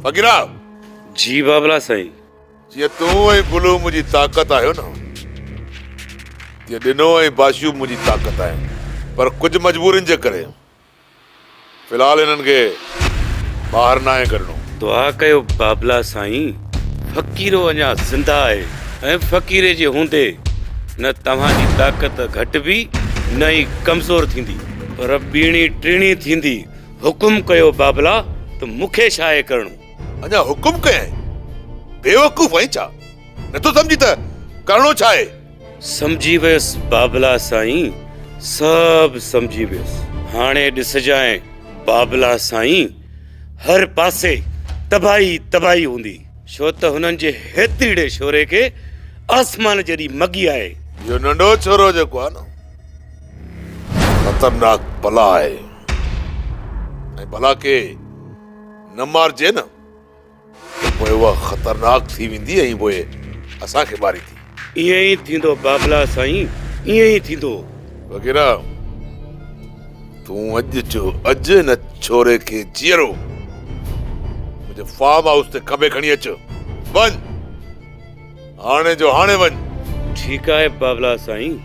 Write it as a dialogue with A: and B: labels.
A: فقيرا!
B: جي بابلا سائين.
A: جيئن تون ۽ گلو منهنجي طاقت آهيو نه، تيئن ڏنو ۽ باشيو به منهنجي طاقت آهن، پر ڪجهه مجبورين جي ڪري في الحال هنن کي ٻاهر ناهي ڪڍڻو.
B: دعا ڪيو بابلا سائين، فقيرو اڃا زنده آهي ۽ فقيري جي هوندي نه توهان جي طاقت گهٽبي نه ئي ڪمزور ٿيندي، پر ٻيڻي ٽيڻي ٿيندي، حڪم ڪيو بابلا ته مون کي ڇا آهي ڪرڻو.
A: اڃا حڪم ڪيائين؟ بيوقوف آهين ڇا؟ نٿو سمجهين ته ڪرڻو ڇا آهي؟
B: سمجهي ويس بابلا سائين، سڀ سمجهي ويس. هاڻي ڏسجانء بابلا سائين، هر پاسي تباهي ئي تباهي هوندي. ڇو ته هنن جي هيتريڙي ڇوري کي آسمان جيڏي مڳي آهي.
A: اهو ننڍو ڇورو جيڪو آهي نه، خطرناڪ بلا آهي ۽ بلا کي نه مارجي نه ته پوء اها خطرناڪ ٿي ويندي ۽ پوء اسان کي ماريندي.
B: ائين ئي ٿيندو بابلا سائين، ائين ئي ٿيندو.
A: وغيره تون اڄ جو اڄ هن ڇوري کي جيئرو منهنجي فارم هائوس تي کنڀي کڻي اچ. وڃ هاڻي جو هاڻي وڃ.
B: ٺيڪ آهي بابلا سائين.